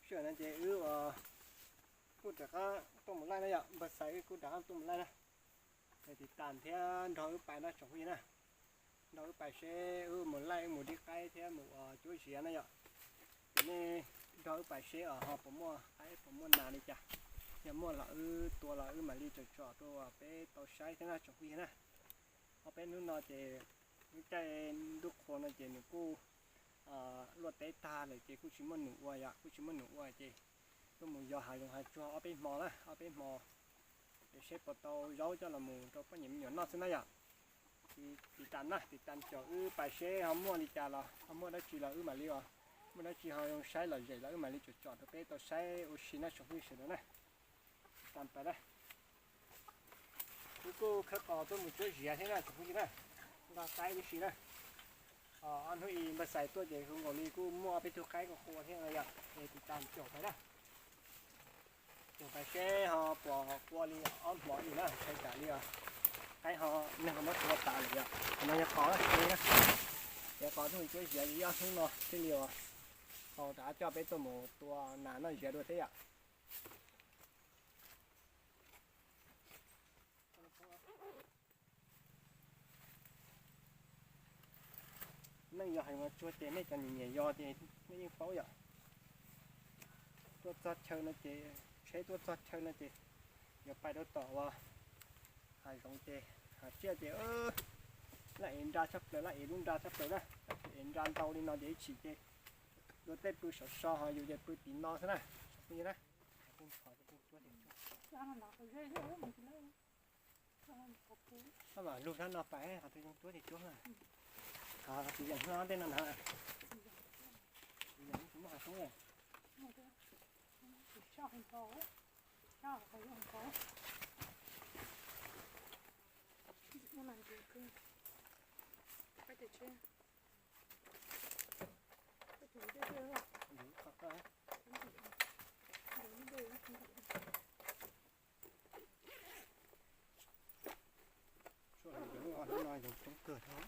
Sij hawm no ces wb kuj rov qab tuaj mus laij na yom, npawg Xais wb kuj rov qab tuaj mus laij na. Ces tiv tas thiab nrog wb pais na tsoom phooj ywg na, nrog wb pais seb wb mus laij wb mus dib qaib thiab mus ua cuab ziav na yom. Ces nej nrog wb pais seb ho puas muaj qaib puas muaj nas li cas, yog muaj los wb tua los wb mam li tsom tsom rau peb tau saib thiab na tsoom phooj ywg na. Ob peb hnub no ces lub caij ntuj qhua no ces nws kuj luaj teb tag lawm ces kuj tsis muaj num ua yom, kuj tsis muaj num ua ces tuaj mus yos hav zoov hav tsuag ob peb hmo na, ob peb hmo es seb puas tau zaub coj los mus rau poj niam me nyuam noj xwb na yom. Tiv tas na, tiv tas caum wb pais seb ho muaj li cas los ho muaj dab tsi los wb mam li, muaj dab tsi ho zoo saib lom zem los wb mam li tsom tsom rau peb tau saib ua si na tsoom phooj ywg sawv daws na. Tiv tas pais na. Wb kuj khawb qos tuaj mus cuab ziav thiab na tsoom phooj ywg na, nqa qaib tib si na. Ob hnub ib npawg Xais tuaj ces hu nkaus li kuj muaj ob peb tug qaib kuj qua thiab no yom, es tiv tas caum pais na. Caum pais seb ho puas qua li ob hmo ib na, ntshai tsam li os. Qaib ho neeg ho muab tua tas lawm yom. Qhov no yog qos na, yog qos tuaj mus cuab ziav ib ob hnub no thiaj li uas tau rov qab coj peb tuaj mus tua nas noj ziav dua thiab yom. Neej yog hais mas tsuag ces nej cov niam nyiam yos ces nej yeej paub yom. Tuaj txog chaw no ces, tsheb tuaj txog chaw no ces yuav pais rau tom uas hav zoov ces hav tsiaj ces laj ev nra tshaj plaws, laj ev lub nra tshaj plaws na. Tab sis ev nra ntau li no ces ib chim ces luag tej pw saum so ho yus ces pw tim no xwb na. Ab, mam lug sab no pais, qhov twg zoo cuab ces cuab na. Tsis yeem hlo tej no na. Tsis yeem, tsis muaj qhov soob. Suab lawv cov lub no yoov coob kawg thiab.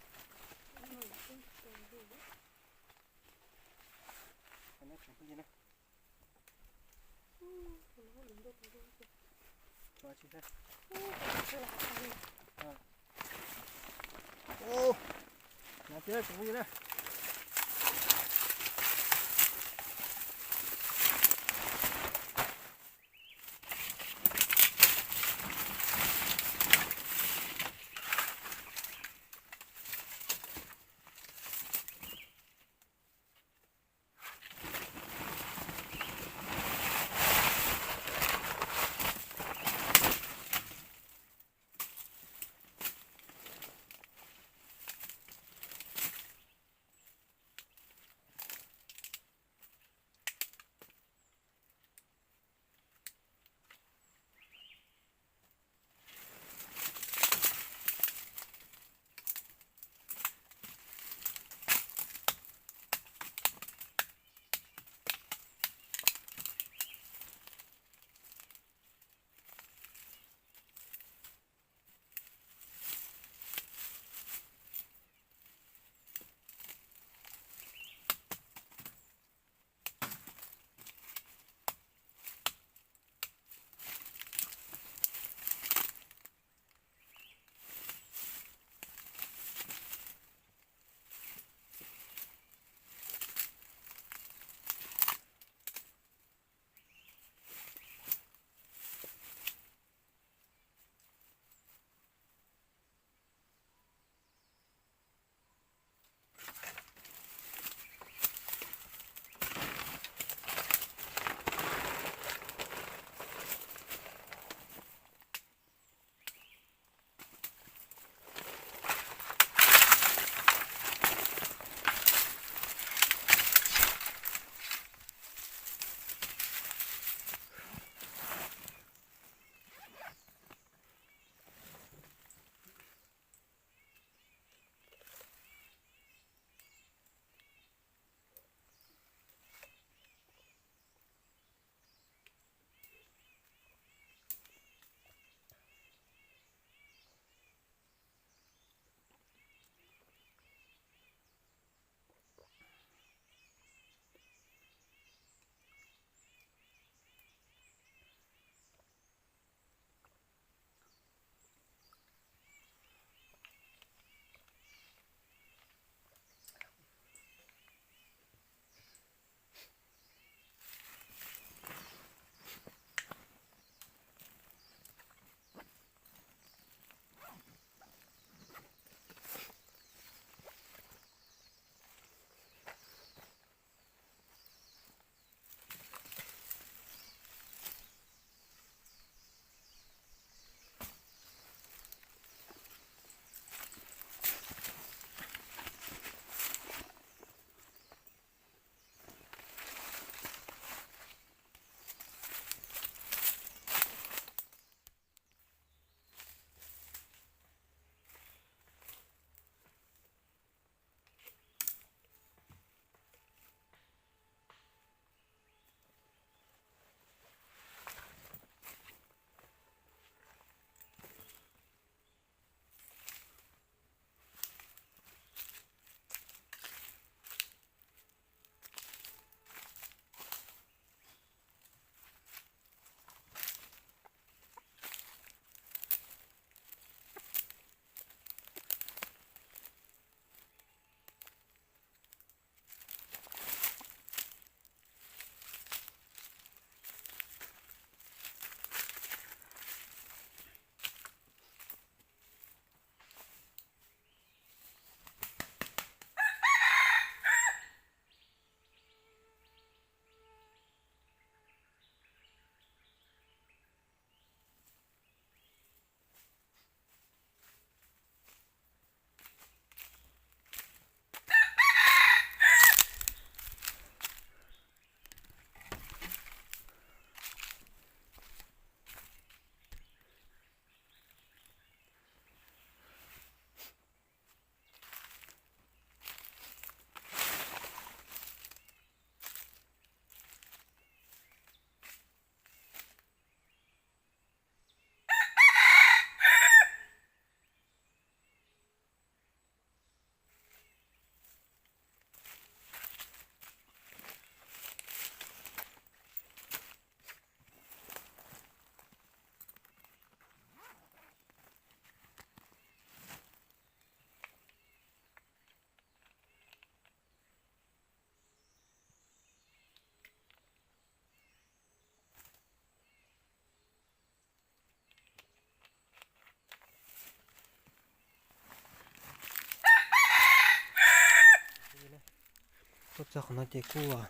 Txog qhov no ces kuj muaj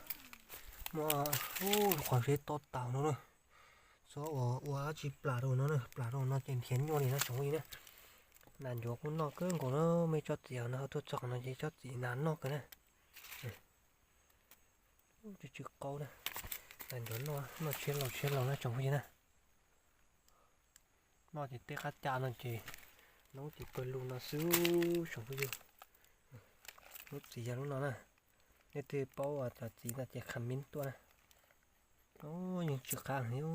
ub qhov zeb tob tau no na. Txhob ua ua dab tsi plam rau no na, plam rau no ces nrhiav nyuaj li no tsoom phooj ywg na. Nas ncuav kuj noj kawg nkaus na, muaj ib tsob txiv no tuaj txog qhov no ces tsob txiv nas noj kawg na. Tsw tsw qaub na, nas ncuav noj tshiab laus tshiab laus na tsoom phooj ywg na. Noj ces tej qab cas no ces noob ces pawg lug no xwb tsoom phooj ywg. Lub txiv yog lub no na. Nej twb paub cov txiv no ces comment tuaj na. Yeej tsw qab heev,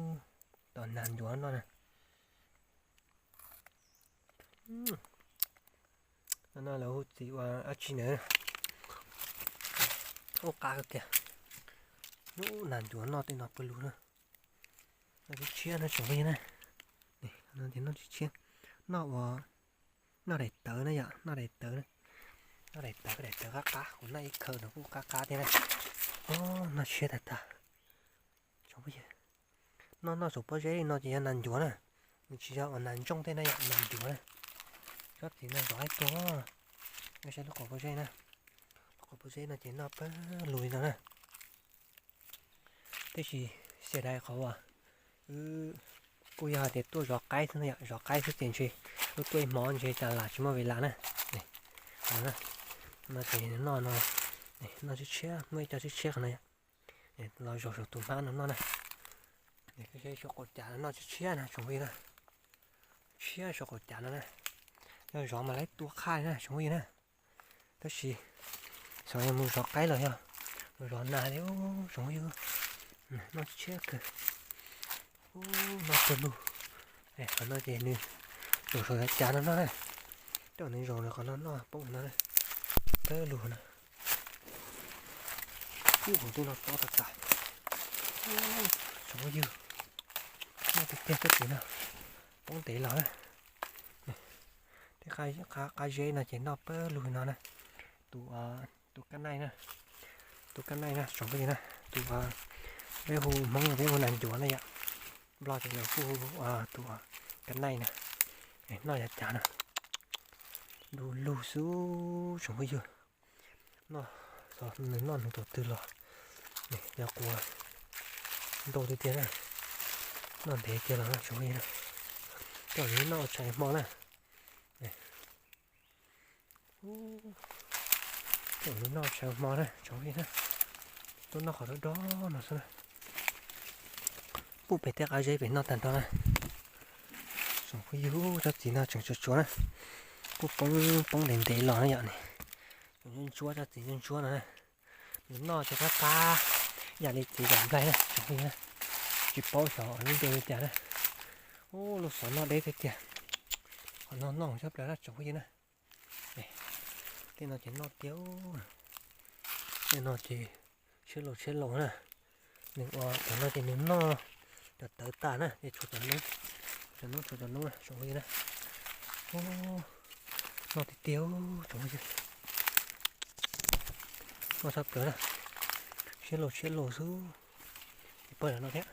tom nas ncuav noj na. No lawv hu txiv ua dab tsi na. Ub qab tiag. Lub nas ncuav noj tej no pawg lug na. Noj tshiab tshiab no tsoom phooj ywg na. Noj tshiab tshiab. Noj ua, noj daim tawv na yom, noj daim tawv na. Noj daim tawv, daim tawv qab qab, kuv noj ib khaw no kuj qab qab thiab na. Noj tshiab tag tag. Tsoom phooj ywg, noj noj saum pob zeb li no ces yog nas ncuav na. Nws tsis yog uas nas ntsooj tej na yom, nas ncuav na. Tsob txiv no zov ib tuag. Nej saib lub qhov pob zeb na. Lub qhov pob zeb no ces noj pawg lug li no na. Tiam sis xia dais qhov uas wb kuj yog hais tias tuaj zov qaib xwb no yom, zov qaib xwb ces ntshe wb tuaj ib hmo ntshe cas lam tsis muaj vim lam na. No ces noj no, noj tshiab tshiab, muaj ib co tshiab tshiab qhov no yom. Los zaum saum tus hmab no noj na. Saib saum qaum cas no noj tshiab tshiab na tsoom phooj ywg na. Tshiab saum qaum cas no na. Yog zov mas laib tua qhaj li na tsoom phooj ywg na. Tab sis xyov yog mus zov qaib los yog mus zov nas li tsoom phooj ywg. Noj tshiab kawg. Noj pawg lug. Qhov no ces nws zaum saum yav cav no noj na. Tej zaum nws zaum qhov no noj poob no na. Pawg lug no. Ub, hauv twb no tob tas tas. Tsoom phooj ywg, noj tiag tiag tsob txiv no. Poob ntev los na. Tej qab zeb no ces noj pawg lug no na. Tus, tus kab naij na. Tus kab naij na tsoom phooj ywg na. Tus peb hu Hmoob peb hu nas ncuav na yom. Nplog ces lawv kuj hu tus kab naij na. Noj yav cav no. Du lug xwb tsoom phooj ywg. Noj, nws noj nws tus twg los yog quav ntau tiag tiag na. Noj ntev tiag los tsoom phooj ywg na. Tej zaum nws noj tshais hmo na. Tej zaum nws noj tshais hmo na tsoom phooj ywg na. Tuaj noj qhov dob dob no xwb na. Puag pem tej qab zeb pem noj tag nrho na. Tsoom phooj ywg, tsob txiv no tseem tsuas tsuav na. Kuj poob poob ntev ntev los na yom ne. Tseem ntsuab, tsob txiv ntsuab ntsuab no na. Nws noj ces qab qab yam li txiv zam nplaig na tsoom phooj ywg na. Tsis paub xyov lub npe li cas na. Ub, lub xov noj deb tiag tiag. Qhov no noj tshaj plaws na tsoom phooj ywg na. Tej no ces noj tiag. Tej no ces tshiab laus tshiab laus na. Nws ua cov no ces nws noj cov tawv tas na, ces tshuav cov noob, cov noob tshuav cov noob na tsoom phooj ywg na. Noj tiag tiag tsoom phooj ywg. Noj tshaj plaws na. Tshiab laus tshiab laus xwb. Pawg no thiab.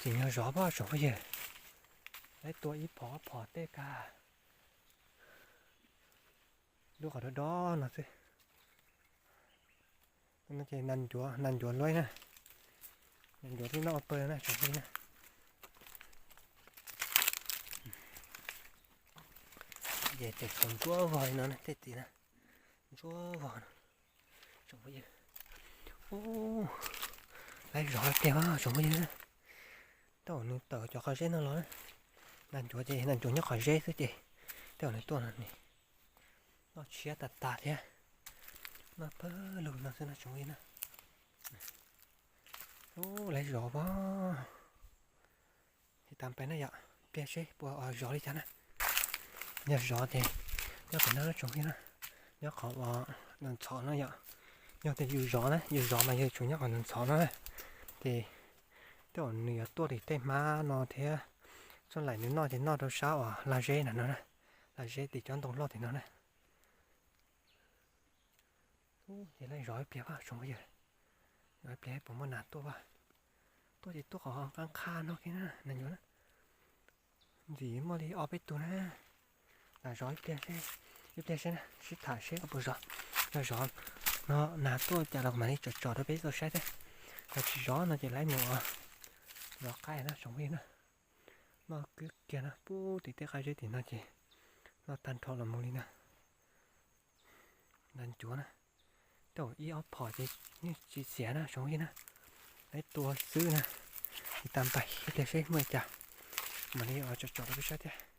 Txiv nyuag zov pob tsoom phooj ywg. Laib tua ib phom ob phom tej kag. Lub qhov dob dob no xwb. No ces nas ncuav, nas ncuav luaib na. Nas ncuav twb noj pawg na tsoom phooj ywg na. Ces tseem tshuav ntsuab vog li no na tej txiv na. Ntsuab vog no. Tsoom phooj ywg, laib zov tiag tsoom phooj ywg. Tej zaum nws tawm cov qhov zeb no los na. Nas ncuav ces nas ncuav nyob qhov zeb xwb ces tej zaum nws tuaj no ne. Noj tshiab tas tas thiab. Noj pawg lug no xwb no tsoom phooj ywg na. Ub, laib zov pob. Ces tas pais na yom, pliag seb puas zov li cas na. Yog zov ces nyob pem no tsoom phooj ywg na. Nyob qhov uas ntxhov no yom. Yog tias yus zov na, yus zov mas yus tsum nyob qhov ntxhov no na. Ces tej zaum nws yuav tuaj tim tej hmab no thiab. Txoj laim nws noj ces noj rau sab uas lag zeb na no na. Lag zeb tim cov ntoo loj tim no na. Ces laib zov ib pliag pab tsoom phooj ywg. Zov ib pliag puas muaj nas tuaj pab. Tuaj ces tuaj qhov qab qhaj no kiag na, nas ncuav na. Ntxim muaj li ob peb tug na. Lam zov ib pliag seb Ib pliag seb na, sib tham seb puas zov. Yog zov no nag tuaj cas los mam li tsom tsom rau peb tau saib thiab. Yog tsis zov no ces lawv mus zov qaib na tsoom phooj ywg na. Noj kiag na, pub tim tej qab zeb tim no ces noj tag nrho los mus li na. Nta ncuav na, tau ib ob phom ces yeej tsis xiam na tsoom phooj ywg na. Lawv tua xwb na. Ib tag npaig ib pliag seb muaj li cas mam li tsom tsom rau peb saib thiab.